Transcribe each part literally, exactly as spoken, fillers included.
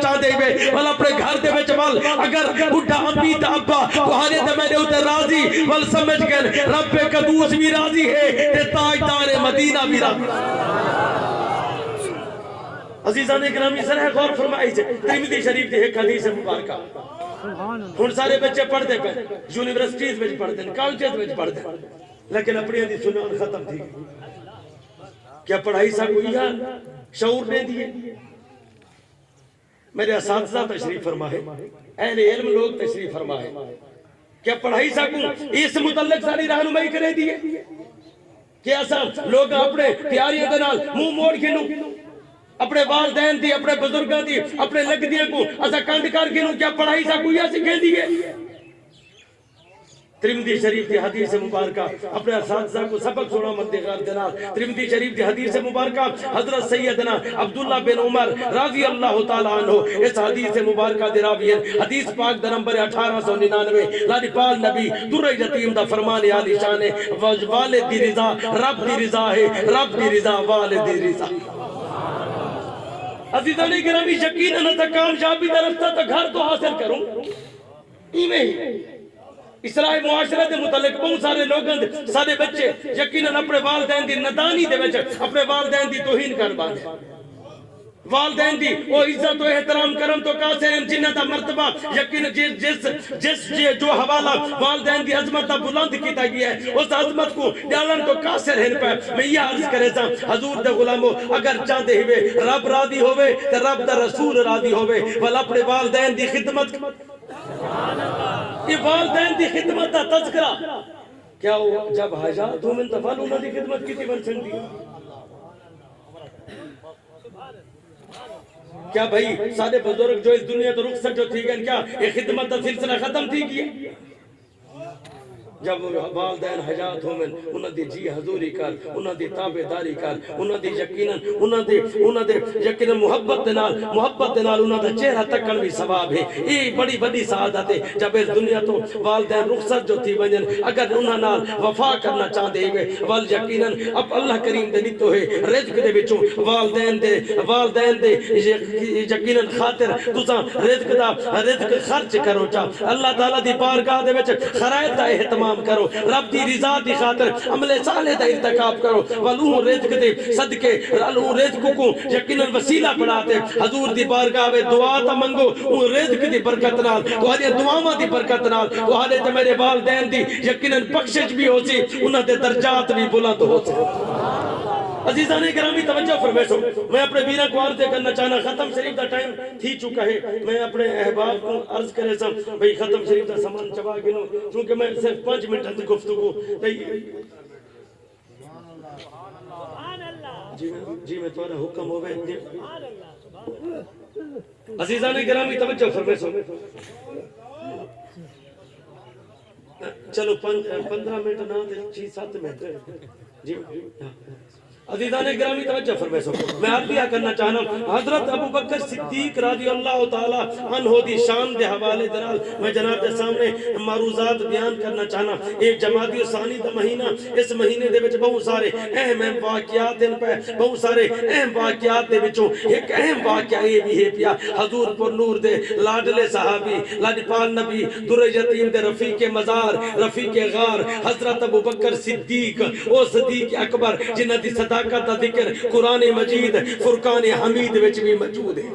چاہندے وے، ول اپݨے گھر دے وچ ول اگر ٻڈھا امی تے ابا تہاݙے تے میݙے اتے راضی ول سمجھ ڳئن، رب قدوس وی راضی ہے تے تاجدار مدینہ وی راضی۔ عزیزان گرامی، ذرا غور فرمائیے، ترمذی شریف دی ہک حدیث مبارکہ۔ ہݨ سارے بچے پڑھدے پئے، یونیورسٹیز وچ پڑھدے، کالجز وچ پڑھدے، لیکن اپݨیاں دی سنڄاݨ ختم تھی ڳئی۔ کیا پڑھائی ساکوں ایہا شعور ݙیندی ہے؟ میݙے اساتذہ تشریف فرما ہے، اہل علم لوگ تشریف فرما ہے۔ کیا پڑھائی ساکوں اس متعلق ساری رہنمائی کریندی ہے کہ اساں لوگ اپݨے پیاریاں دے نال منہ موڑ گھنوں، اپݨے والدین دی، اپݨے بزرگاں دی، اپݨے لڳدیاں کوں اساں کنڈ کر گھنوں؟ کیا پڑھائی ساکوں ایہا سکھیندی ہے؟ ترمذی شریف دی حدیث مبارکہ، اپݨے اساتذہ کوں سبق سݨاوݨ دی غرض دے نال، ترمذی شریف دی حدیث مبارکہ، حضرت سیدنا عبداللہ بن عمر رضی اللہ تعالیٰ عنہ اس حدیث مبارکہ دے راوی ہن۔ حدیث پاک دا نمبر ہے اٹھارہ سو ننانوے۔ لاݙپال نبی درہ یتیم دا فرمان عالی شان ہے، و-، والد دی رضا رب دی رضا ہے، رب دی رضا والد دی رضا۔ عزیزان گرامی، یقیناً اساں کامیابی دا رستہ تاں گھر توں حاصل کروں۔ ایویں ہی اصلاح معاشرہ دے متعلق ٻہوں سارے لوگاں دے، سارے بچے یقیناً اپݨے والدین دی نادانی دے وچ اپݨے والدین دی توہین کر ٻاہندے۔ والدین دی او عزت و احترام کرݨ توں قاصر ہن، جنہاں دا مرتبہ یقیناً جس، جس، جس جے جو حوالہ والدین دی عظمت دا بلند کیتا ڳیا ہے، اس عظمت کوں ڄاݨݨ توں قاصر ہن پئے۔ میں ایہا عرض کریساں، حضور دے غلامو، اگر چاہندے ہوے رب راضی ہووے تے رب دا رسول راضی ہووے، ول اپݨے والدین دی خدمت اے والدین دی خدمت دا تذکرہ۔ کیا او جب حیات ہوون تاں ول انہاں دی خدمت کیتی ونڄ سڳدی ہے؟ کیا بھئی ساݙے بزرگ جو اس دنیا توں رخصت جو تھی ڳئن، کیا اے خدمت دا سلسلہ ختم تھی ڳیا؟ جب والدین حیات ہوون، انہاں دی جی حضوری کر، انہاں دی تابعداری کر، انہاں دی یقیناً، انہاں دے، انہاں دے یقیناً محبت دے نال، محبت دے نال انہاں دا چہرہ تکݨ وی ثواب ہے۔ اے بڑی وݙی سعادت ہے۔ جب اس دنیا توں والدین رخصت جو تھی ونڄن، اگر انہاں نال وفا کرݨا چاہندے ہوے، ول یقیناً اب اللہ کریم دے ݙتو ہے رزق دے وچوں والدین دے، والدین دے یق-، یقیناً خاطر تساں رزق دا، رزق خرچ کرو چا۔ اللہ تعالیٰ دی بارگاہ دے وچ خیرات دا اہتمام کرو، رب دی رضا دی خاطر عمل صالح دا ارتکاب کرو، ول اوں رزق دے صدقے، ول اوں رزق کوں یقیناً وسیلہ بݨا تے حضور دی بارگاہ وچ دعا تاں منگو، اوں رزق دی برکت نال، تہاݙیاں دعاواں دی برکت نال، تہاݙے تے میݙے والدین دی یقیناً بخشش وی ہوسی، انہاں دے درجات وی بلند ہوسن۔ عزیزان گرامی، توجہ فرمیسو، میں اپݨے ویراں کوں عرض کرݨا چاہنداں، ختم شریف دا ٹائم تھی چکا ہے۔ میں اپݨے احباب کوں عرض کریساں بھئی ختم شریف دا سامان چوا گھنو، کیونکہ میں صرف پنج منٹ دی گفتگو تئی۔ جی میں، جی میں تہاݙا حکم ہووے۔ عزیزان گرامی، توجہ فرمیسو۔ چلو پن-، پندرہ منٹ نہ تے چھی ست منٹ۔ جی۔ عزیزان گرامی، توجہ فرمیسو۔ میں عرض کیا کرنا چاہنا، حضرت ابو بکر صدیق رضی اللہ تعالیٰ عنہ دی شان دے حوالے دے نال میں جناب دے سامنے معروضات بیان کرنا چاہنا۔ اے جمادی الثانی دا مہینہ، اس مہینے دے وچ بہت سارے اہم اہم واقعات ہن پئے، بہت سارے اہم واقعات دے وچوں ہک اہم واقعہ اے وی ہے پیا، حضور پر نور دے لاڈلے صحابی، لاڈپال نبی، در یتیم دے رفیق مزار، رفیق غار، حضرت ابو بکر صدیق، او صدیق اکبر جنہاں دی صداقت دا ذکر قرآن مجید فرقان حمید وچ وی موجود ہے۔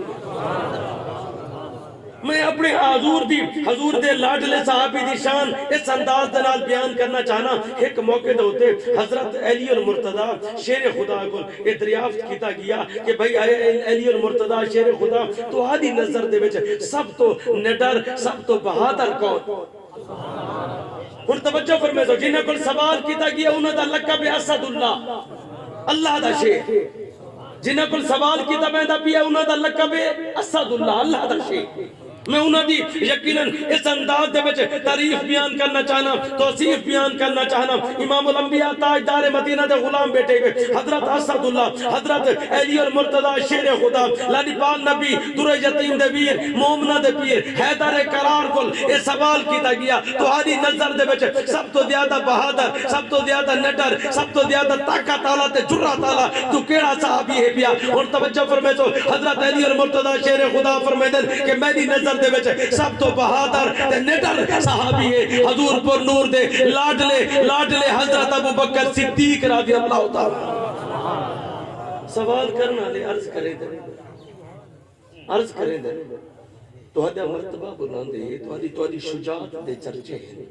میں اپݨے حضور دی، حضور دے لاڈلے صحابی دی شان اس انداز دے نال بیان کرنا چاہنا۔ ہک موقع دے اتے حضرت علی المرتضی شیر خدا کوں اے دریافت کیتا ڳیا کہ بھئی اے علی المرتضی شیر خدا، تہاݙی نظر دے وچ سب توں نڈر، سب توں بہادر کون؟ ہݨ توجہ فرمیسو، جنہاں کول سوال کیتا ڳیا، انہاں دا لقب ہے اسد اللہ، اللہ دا شیر۔ جنہاں کول سوال کیتا ویندا پیا، انہاں دا لقب ہے اسد اللہ، اللہ دا شیر۔ میں انہاں دی یقیناً اس انداز دے وچ تعریف بیان کرنا چاہنا، توصیف بیان کرنا چاہنا۔ امام الانبیاء، تاجدار مدینہ دے غلام بیٹھے ہوئے، حضرت اسد اللہ، حضرت علی المرتضی شیر خدا، لاڈیپال نبی، در یتیم دے ویر، مومنہ دے پیر، حیدر کرار کول اے سوال کیتا گیا، تہاڈی نظر دے وچ سب توں زیادہ بہادر، سب توں زیادہ نڈر، سب توں زیادہ طاقت آلا تے جرات آلا توں کیڑھا صحابی ہے پیا؟ ہݨ توجہ فرمیسو، حضرت علی المرتضی شیر خدا فرمیندن کہ میݙی نظر دے وچ سب توں بہادر تے نڈر صحابی ہے حضور پر نور دے لاڈلے، لاڈلے حضرت ابو بکر صدیق رضی اللہ تعالیٰ۔ سوال کرݨ آلے عرض کریندن، عرض کریندن، تہاݙا مرتبہ بلند ہے، تہاݙی، تہاݙی شجاعت دے چرچے ہن،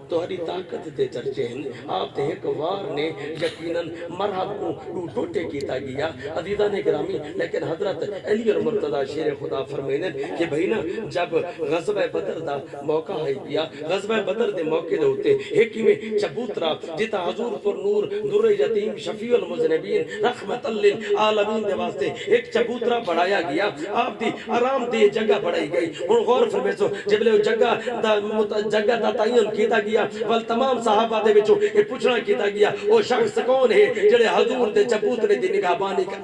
تہاݙی طاقت دے چرچے ہن۔ آپ دے ہک وار نے یقیناً مرحب کوں ݙو ٹوٹے کیتا ڳیا۔ عزیزان گرامی، لیکن حضرت علی المرتضی شیر خدا فرمیندن کہ بھئی نا، جب غزوہ بدر دا موقع ہئی پیا، غزوہ بدر دے موقع دے اتے ہک ایویں چبوترا، جتھاں حضور پر نور، در یتیم، شفیع المذنبین، رحمت للعالمین دے واسطے ہک چبوترا بݨایا ڳیا، آپ دی آرام دہ جگہ بݨائی ڳئی۔ ہݨ غور فرمیسو، جبلے او جگہ دا مت-، جگہ دا تعین کیتا ڳیا، ول تمام صحابہ دے وچوں اے پچھݨا کیتا ڳیا، او شخص کون ہے جڑے حضور دے چبوترے دی نگہبانی کر؟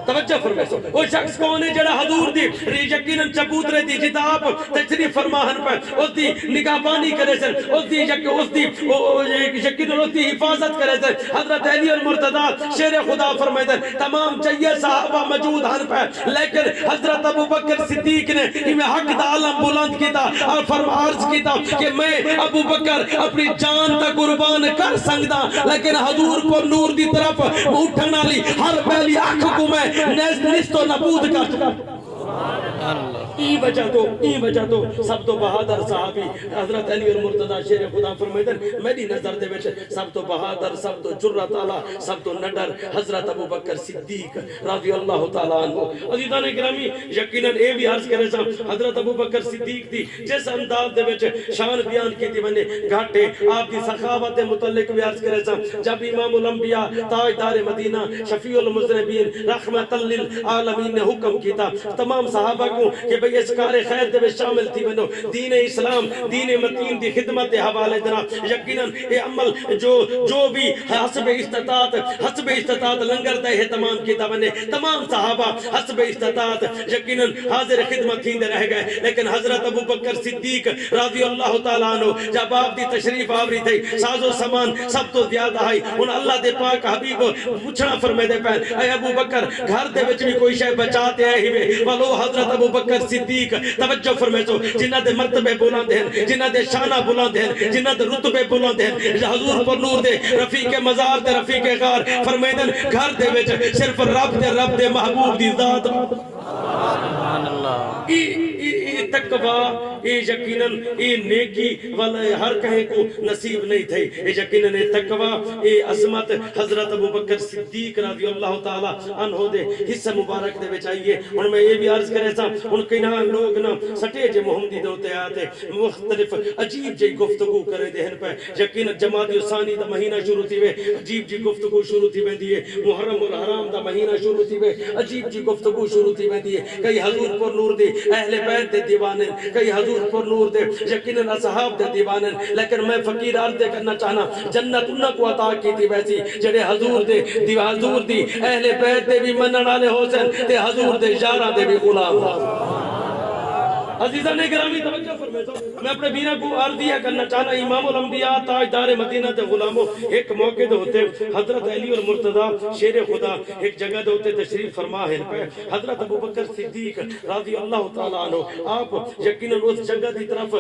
توجہ فرمیسو، او شخص کون ہے جڑا حضور دی ری-، یقیناً چبوترے دی جتھاں آپ تشریف فرما ہن پئے، اس دی نگہبانی کریسن، اس دی یک-، اس دی، او، او، یقیناً اس دی حفاظت کریسن۔ حضرت علی المرتضی شیر خدا فرمیندن، تمام چئیے صحابہ موجود ہن پئے، لیکن حضرت ابو بکر صدیق نے ایویں حق دا علم بلند کیتا اور فرما عرض کیتا کہ میں ابو بکر اپݨی جان دا قربان کر سڳداں، لیکن حضور پر نور دی طرف اٹھݨ آلی ہر پہلی اکھ کوں میں نیست، نیست و نابود کر چکا۔ ایں وجہ توں، ایں وجہ توں سب توں بہادر صحابی حضرت علی المرتضی شیر خدا فرمیندن، میݙی نظر دے وچ سب توں بہادر، سب توں جرات آلا، سب توں نڈر حضرت ابو بکر صدیق رضی اللہ تعالیٰ عنہ۔ عزیزان گرامی، یقیناً اے وی عرض کریساں، حضرت ابو بکر صدیق دی جس انداز دے وچ شان بیان کیتی ونڄے، گھٹ ہے۔ آپ دی سخاوت دے متعلق وی عرض کریساں، جب امام الانبیاء، تاجدار مدینہ، شفیع المذنبین، رحمت للعالمین نے حکم کیتا تمام صحابہ کوں کہ بھئی اس کار خیر دے وچ شامل تھی ونڄو، دین اسلام، دین متین دی خدمت دے حوالے دے نال۔ یقیناً اے عمل جو، جو بھی حسب استطاعت، حسب استطاعت لنگر دا اہتمام کیتا ونڄے۔ تمام صحابہ حسب استطاعت یقیناً حاضر خدمت تھیندے رہ ڳئے، لیکن حضرت ابو بکر صدیق رضی اللہ تعالیٰ عنہ جب آپ دی تشریف آوری تھئی، ساز و سامان سب توں زیادہ ہئی۔ ہݨ اللہ دے پاک حبیب پچھݨا فرمیندے پئن، اے ابو بکر، گھر دے وچ وی کوئی شے بچا تے آئے ہیوے؟ ولو حضرت ابو بکر صدیق، توجہ فرمیسو، جنہاں دے مرتبے بلند ہن، جنہاں دے شانہ بلند ہن، جنہاں دے رتبے بلند ہن، حضور پر نور دے رفیق مزار تے رفیق غار فرمیندن، گھر دے وچ صرف رب تے رب دے محبوب دی ذات۔ سبحان اللہ۔ اے، اے، اے تقوی، اے یقیناً اے نیکی ول ہر کہیں کوں نصیب نہیں تھئی۔ اے یقیناً اے تقوی، اے عظمت حضرت ابو بکر صدیق رضی اللہ تعالیٰ عنہ دے حصہ مبارک دے وچ آئی ہے۔ ہݨ میں اے وی عرض کریساں، ہݨ کئیں لوگ نا سٹیج محمدی دے اتے آ تے مختلف عجیب جئی گفتگو کریندے ہن پئے۔ یقیناً جمادی الثانی دا مہینہ شروع تھیوے، عجیب جئی گفتگو شروع تھی ویندی ہے۔ محرم الحرام دا مہینہ شروع تھیوے، عجیب جئی گفتگو شروع تھی ویندی ہے۔ کئی حضور پر نور دے اہل بیت دے دیوانے، کئی حضور پر نور دے یقیناً اصحاب دے دیوانے، لیکن میں فقیر عرض دے کرنا چاہنا، جنت انہاں کوں عطا کیتی ویسی جڑے حضور دے دیوا-، حضور دی اہل بیت دے وی منݨ آلے ہوسن تے حضور دے یاراں دے وی غلام ہوسن۔ عزیزان گرامی، توجہ فرمیسو، میں اپݨے ویراں کوں عرض یہ کرنا چاہنا، امام الانبیاء، تاجدار مدینہ تے غلامو، ہک موقع دے اتے حضرت علی المرتضی شیر خدا ہک جگہ دے اتے تشریف فرما ہن پئے۔ حضرت ابو بکر صدیق رضی اللہ تعالیٰ عنہ آپ یقیناً اس جگہ دی طرف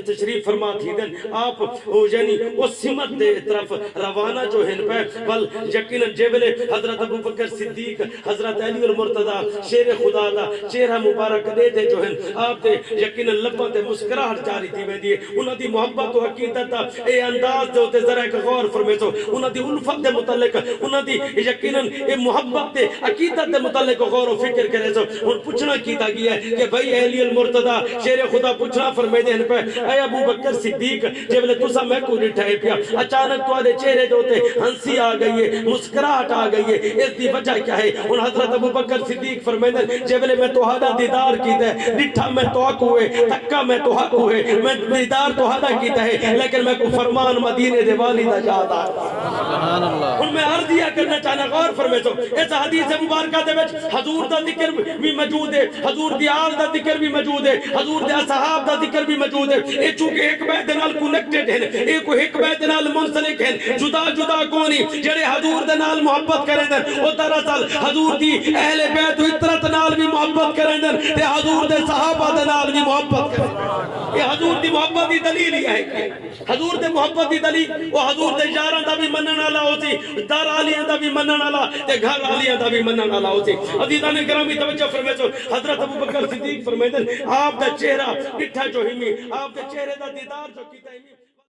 تشریف فرما تھیندن۔ آپ او یعنی اس سمت دے طرف روانہ جو ہن پئے، ول یقیناً جے ویلے حضرت ابو بکر صدیق، حضرت علی المرتضی شیر خدا دا چہرہ مبارک ݙیہدے جو ہن، آپ دے یقیناً لباں تے مسکراہٹ جاری تھی ویندی ہے۔ انہاں دی محبت و عقیدت دا اے انداز دے اتے ذرا ہک غور فرمیسو۔ انہاں دی الفت دے متعلق، انہاں دی یقیناً اے محبت تے عقیدت دے متعلق غور و فکر کریسو۔ ہݨ پچھݨا کیتا ڳیا ہے کہ بھئی اے علی المرتضی شیر خدا پچھݨا فرمیندے ہن پئے، اے ابو بکر صدیق، جے ویلے تساں میکوں ݙٹھا ہے پیا، اچانک تہاݙے چہرے دے اتے ہنسی آ ڳئی ہے، مسکراہٹ آ ڳئی ہے، اس دی وجہ کیا ہے؟ ہݨ حضرت ابو بکر صدیق فرمیندن، جے ویلے میں تہاݙا دیدار کیتا ہے، ݙٹھا میں تہاکوں ہے، تکا میں تہاکوں ہے، میں دیدار تہاݙا کیتا ہے، لیکن میکوں فرمان مدینے دے والی دا یاد آ ڳیا۔ سبحان اللہ۔ ہݨ میں عرض یہ کرنا چاہنا، غور فرمیسو، اس حدیث مبارکہ دے وچ حضور دا ذکر بھی موجود ہے، حضور دی آل دا ذکر بھی موجود ہے، حضور دے اصحاب دا ذکر بھی موجود ہے۔ اے چونکہ ہک ٻئے دے نال کنیکٹڈ ہن، اے کوئی ہک ٻئے دے نال منسلک ہن، جدا جدا کونی۔ جیڑھے حضور دے نال محبت کریندن، او دراصل حضور دی اہل بیت و عترت نال بھی محبت کریندن تے حضور دے صحابہ دے نال بھی محبت کریندن۔ اے حضور دی محبت دی دلیل ہی ہے۔ حضور دے محبت دی دلیل، او حضور دے یاراں دا بھی منݨ والا ہوسی، در آلیاں دا بھی منݨ والا تے گھر آلیاں دا بھی منݨ والا ہوسی۔ عزیزان گرامی، توجہ فرمیسو، حضرت ابو بکر صدیق فرمیندن، آپ دا چہرہ ݙٹھا جو ہمی، آپ دے چہرے دا دیدار جو کیتا ہمی۔